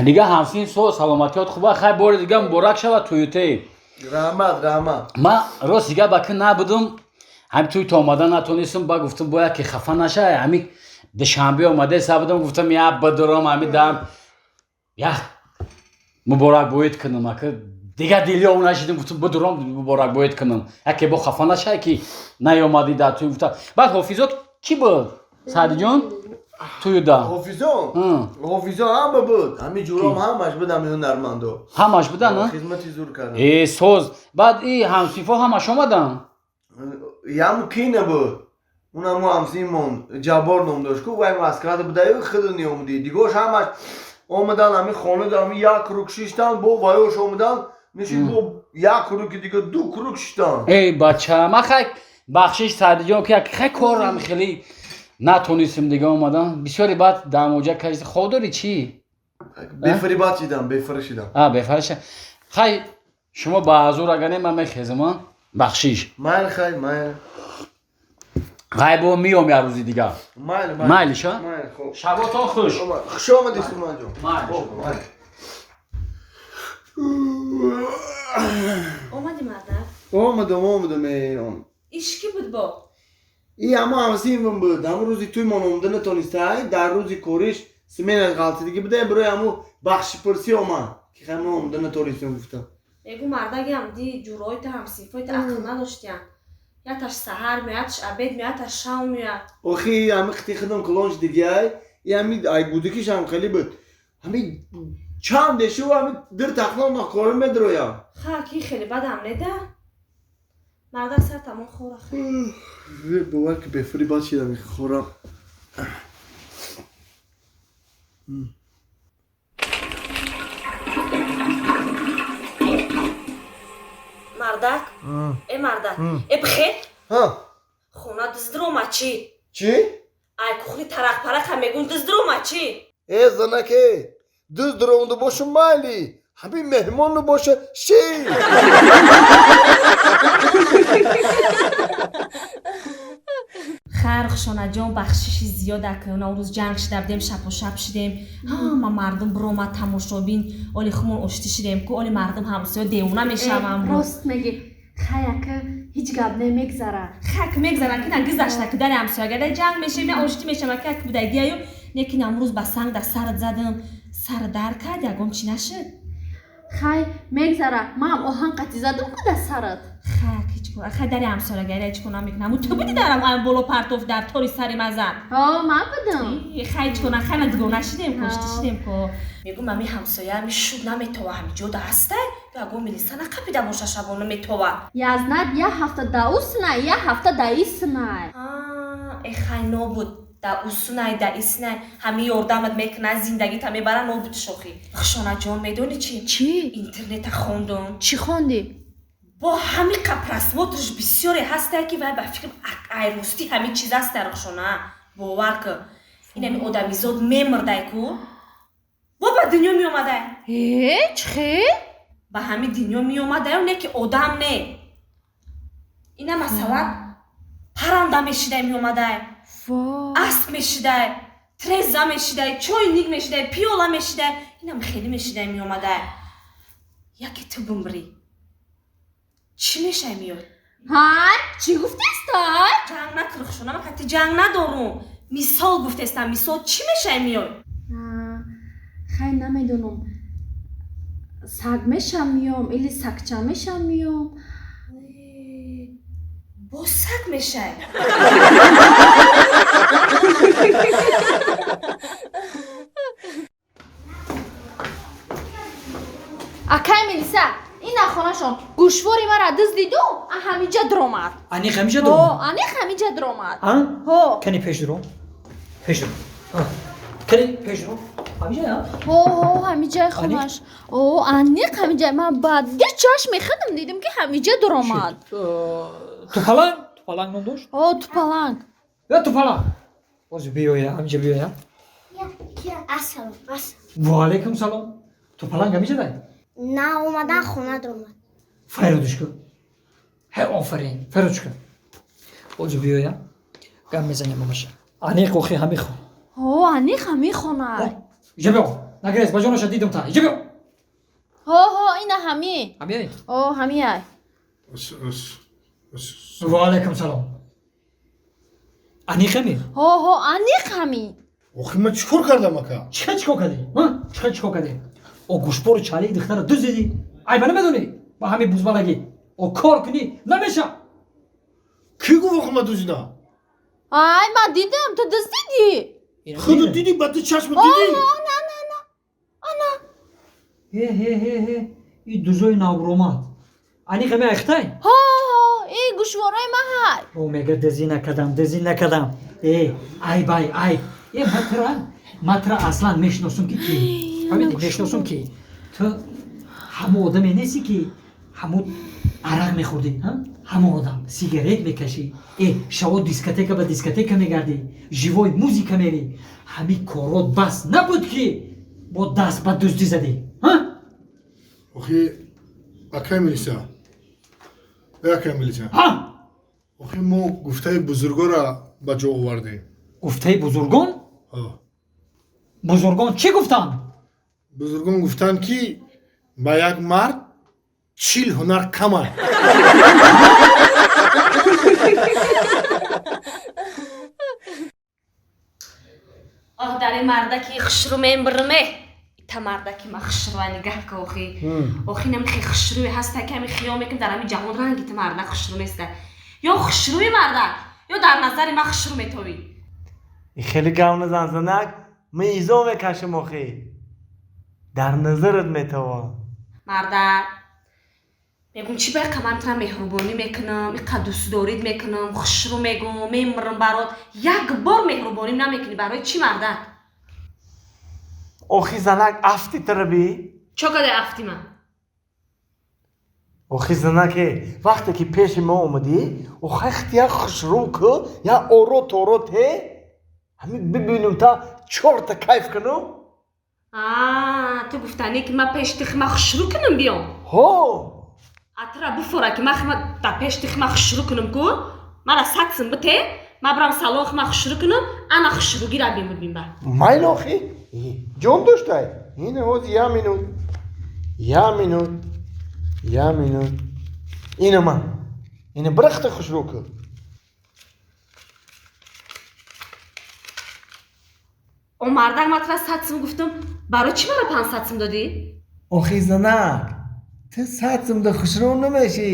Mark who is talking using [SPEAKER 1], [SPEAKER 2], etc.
[SPEAKER 1] Дига ҳамсин со саломатиёт хуба, хай бори дига муборак шавад тӯютаи.
[SPEAKER 2] Раҳмат, раҳмат.
[SPEAKER 1] Ман рост дига ба ки набудум, ҳами тӯй то омада натонистум, ба гуфтум бояд ки хафа наша, ҳами душанбе омада сабудум, гуфтам я бадурам ҳами дам я муборакбоид кунам, ака дига дилёв нашидим, гуфтум бидурам муборакбоид кунам, яке бо хафа наша ки наёмадӣ дар тӯй гуфта. Баъд ҳофизот кӣ буд, Саъдиҷон, тӯюда?
[SPEAKER 2] Ҳофизон? Ҳофизон ҳама буд, ҳами ҷуром ҳамаш буд, ҳами ҳунармандо.
[SPEAKER 1] Ҳамаш будан?
[SPEAKER 2] Хизмати зур кардам.
[SPEAKER 1] Э, соз. Баъд и ҳамсинфо ҳамаш омадан?
[SPEAKER 2] Яму ки набуд, унамо ҳамсинмон Ҷаббор ном дошт ку, вай Москвада будаю, худу неомуди. Дигош ҳамаш омадан, ҳами хонада ҳами як круг шиштан, бо ваёш омадан нишид, бо як круги дига, ду круг шиштан.
[SPEAKER 1] Эй бача, ман хай бахшиш, Саъдиҷон, ки як хай корам хеле натонистем дига омадан. Бисёре баъд дамоҷа кашид. Хоб дорӣ чӣ?
[SPEAKER 2] Бефари бад шидам, бефари шидам.
[SPEAKER 1] А, бефари шид. Хай шумо ба ҳазур агар не, ман мехезам, а, бахшиш.
[SPEAKER 2] Майл, хай, майл.
[SPEAKER 1] Ғайбо миём як рӯзи дигар.
[SPEAKER 2] Майли.
[SPEAKER 1] Майлиш, а?
[SPEAKER 2] Майли, хоб.
[SPEAKER 1] Шаботон хуш.
[SPEAKER 2] Хуш омадӣ, Суманҷон.
[SPEAKER 1] Майли.
[SPEAKER 2] Хоб, майли.
[SPEAKER 3] Омадӣ, мардак?
[SPEAKER 2] Омадам, омадам, омадам.
[SPEAKER 3] Иш кӣ буд бо?
[SPEAKER 2] И ҳамо ҳамсинфам буд, ҳамун рӯзи тӯймон омада натонистай, дар рӯзи кориш сменаш ғалтидагӣ буда, барои ҳамун бахшипурсӣ омад, ки хай мо омада натонистем, гуфтам.
[SPEAKER 3] Мегӯ, мардагиам ди ҷуроита ҳамсинфоита ақл надоштиян, яташ саҳар меояд, таш обед меояд, таш шав меояд.
[SPEAKER 2] Охи ҳами қити худам калон шидагиай, и ҳами ай гудикиш ҳам хеле буд, ҳами чанд дешу ҳами дир тахлон кора медроям.
[SPEAKER 3] Ха, ки хеле бадам неда, мардак, сар тамон хора.
[SPEAKER 2] Бовар ки бефари бад шидам, хорам.
[SPEAKER 3] Мардак, э мардак, э бихе. Хона дуздирома чӣ?
[SPEAKER 2] Чӣ?
[SPEAKER 3] Ай кухни тарақпарақа мегӯн, дуздирома чӣ?
[SPEAKER 2] Э, занаке, дузд дуромада боша, майли, ҳамин меҳмонну боша ши.
[SPEAKER 3] Хайр, Хушонаҷон, бахшиши зиёда ки наврӯз ҷанг шида будем, шапошап шидем, ҳама мардум биромад тамошобин, оли хумон оштӣ шидем ку, оли мардум ҳамсоя девона мешавам.
[SPEAKER 4] Рост мегӣ. Хай ака, ҳеҷ гап не, мегзара.
[SPEAKER 3] Хак мегзара ки на гузашта ки дари ҳамсоягада ҷанг мешем, я оштӣ мешава ки як будагияю не ки наврӯз ба санг дар сарат задам, сар дар кард, ягон чӣ нашуд.
[SPEAKER 4] Хай, мегзара, маам оҳан қатӣ задам ку дар сарат.
[SPEAKER 3] Хак ҳеҷ кор, хай дари ҳамсоягари ҳеҷ кор намекунам. Ту буди дарам ай боло партоф дар тори сари ма зад.
[SPEAKER 4] Ҳо, ман будам.
[SPEAKER 3] Хай ҳеҷ кор на, хай на дугона шидем ку, оштӣ шидем ку. Мегӯм, ами ҳамсоя ами шуд наметова, ҳами ҷода ҳастай, ягон милиса нақапида боша, шабона метова.
[SPEAKER 4] Язнат як ҳафта да уснай, як ҳафта да иснай.
[SPEAKER 3] Э, хай нобуд да усунай, да иснай, ҳами ёрдамат мекунад, зиндагита мебара, нобуд шохӣ. Хушонаҷон, медонӣ чӣ?
[SPEAKER 4] Чӣ?
[SPEAKER 3] Интернета хондум.
[SPEAKER 4] Чӣ хондӣ?
[SPEAKER 3] Бо ҳамиқа просмотрш бисёре ҳастае, ки вай ба фикрам айрӯстӣ ҳамин чиз аста, Рухшона, бовар ку, инами одамизод мемирдай ку, бо ба дунё меомадай.
[SPEAKER 4] Э, чӣ хел?
[SPEAKER 3] Ба ҳамин дунё меомадаю, не ки одам не, ина масалан парранда мешидай меомадай, асп мешидай, треза мешидай, чойник мешидай, пиёла мешидай, инам хеле мешидай меомадай. Яке ту бумрӣ, чӣ мешай меёд?
[SPEAKER 4] Ҳай, чӣ гуфтестай?
[SPEAKER 3] Ҷанг накун, Рухшона, ман кати ҷанг надорум, мисол гуфтестам, мисол, чӣ мешай меёд?
[SPEAKER 4] Хай, намедонам, саг мешам меём или сагча мешам меём.
[SPEAKER 3] Боз саг мешай?
[SPEAKER 4] Акай милиса, ина хонашон, гӯшвори мара дуздиду ҳамиҷа дуромад.
[SPEAKER 5] Аниқ ҳамиҷа
[SPEAKER 4] Ҳо.
[SPEAKER 5] дуромад?
[SPEAKER 4] Аниқ ҳамиҷа дуромад.
[SPEAKER 5] А?
[SPEAKER 4] Ҳо.
[SPEAKER 5] Кани пеш дуром, пеш дуром, кани пеш дуром, ҳамиҷа?
[SPEAKER 4] Ҳо, ҳо, ҳамиҷаи хонаш. О, аниқ ҳамиҷа, ман ба ду чашми худам дидим, ки ҳамиҷа дуромад.
[SPEAKER 5] Тупаланг, Тупаланг ном дошт?
[SPEAKER 4] Ҳо, Тупаланг.
[SPEAKER 5] Я, Тупаланг, боз биёя, ҳамиҷа биёя.
[SPEAKER 6] Ассалом, ассалом.
[SPEAKER 5] Ваалайкум салом. Тупаланг ҳамиҷа дай?
[SPEAKER 6] На, омадан, хона дуромад.
[SPEAKER 5] Файрудуш кун. Ҳе, офарин, файрудуш кун. Боз биёя, гап мезанем. Мамаша, аниқ охи ҳами хо?
[SPEAKER 4] Ҳо, аниқ ҳами хона.
[SPEAKER 5] Иҷа биё. Нагрез, ба ҷонаша дидам та. Иҷа биё.
[SPEAKER 4] Ҳо, ҳо, ина ҳами.
[SPEAKER 5] Ҳами?
[SPEAKER 4] О, ҳами ай.
[SPEAKER 5] Ва алайкум салом. Аниқ ҳами?
[SPEAKER 4] Ҳо, ҳо, аниқ ҳами.
[SPEAKER 7] Охи ман чӣ кор кардам, ака?
[SPEAKER 5] Чӣ чӣ кор кардӣ? Ҳа? Чӣ чӣ кор кардӣ? О гӯшбору чалии духтара дуздидӣ. Айба намедонӣ? Ба ҳами бузбалагӣ. О кор кунӣ намеша.
[SPEAKER 7] Кӣ гуфт охи ман дуздидам?
[SPEAKER 4] Ай, ман дидам, ту дуздидӣ.
[SPEAKER 7] Худу дидӣ, ба ту чашм дидӣ?
[SPEAKER 4] Ана, ана, ана. Ана.
[SPEAKER 5] Ҳе, ҳе, ҳе, ҳе. И дузои навбуромад. Аниқ ҳами айхтай?
[SPEAKER 4] Ҳо, ҳо, и гӯшвораи ман ҳай.
[SPEAKER 5] О, мега дузӣ накардам, дузӣ накардам. Э, айб, айб, айб. Э, матра, матра аслан мешиносум ки ки. Фаҳмидӣ? Мешиносум ки. Ту ҳамон одаме нестӣ ки ҳамон арақ мехӯрдӣ, ҳа? Ҳамон одам сигарет мекашӣ. Э, шаво дискотека ба дискотека мегардӣ, живой музыка мерӣ. Ҳамин корот бас набуд ки бо даст ба дуздӣ задӣ, ҳа?
[SPEAKER 7] Охи акай милиса. Э, акай милиса.
[SPEAKER 5] Ҳа?
[SPEAKER 7] Охи мо гуфтаи бузургонро ба ҷо овардем.
[SPEAKER 5] Гуфтаи бузургон?
[SPEAKER 7] Ҳа.
[SPEAKER 5] Бузургон чӣ гуфтанд?
[SPEAKER 7] Бузургон гуфтанд ки ба як мард 40 ҳунар кам аст.
[SPEAKER 3] Оҳ, дар ин мардаки хушрӯ мембирме. Ита мардаки ма хушрӯа нигаҳ ка охи. Охи намихи хушрӯе ҳаста ки ҳами хиёл мекунам дар ҳами ҷаҳон ранги та мардак хушрӯ неста. Ё хушрӯи мардак, ё дар назари ма хушрӯ метовӣ.
[SPEAKER 2] И хеле гав назан занак, ман изо мекашам охи. Дар назарат метавон.
[SPEAKER 3] Мардак, мегум чӣ ба иқа ман тра меҳрубонӣ мекунам, иқа дӯстдорид мекунам, хушрӯ мегум, мемирам барот. Як бор меҳрубонӣ намекунӣ, барои чӣ мардак?
[SPEAKER 2] Охи занак афти тара би?
[SPEAKER 3] Чо кадай афти ман?
[SPEAKER 2] Охи занаке, вақте ки пеши мо омадӣ, охай хит як хушрӯ ку, як оро торо те, ҳамин бибинум та чорта кайф кунум.
[SPEAKER 3] А, ту гуфтанӣ ки ман пеши тихма хушрӯ кунам биём?
[SPEAKER 2] Ҳо.
[SPEAKER 3] Атра буфора ки ман хима дар пеши тихма хушрӯ кунам ку, мара сад сум бите, ман бирам салон хима хушрӯ кунам, ана хушрӯгира бимурбим ба.
[SPEAKER 2] Майл охи, ҷон доштай. Ина ҳози я минут, я минут, я минут. Ина ман, ина бирахта хушрӯ ку.
[SPEAKER 3] О мардак ман тра 100 сум гуфтам, барои чӣ мара 500 сум додӣ?
[SPEAKER 2] Охи занак, ту 100 сум да хушрӯ намешӣ.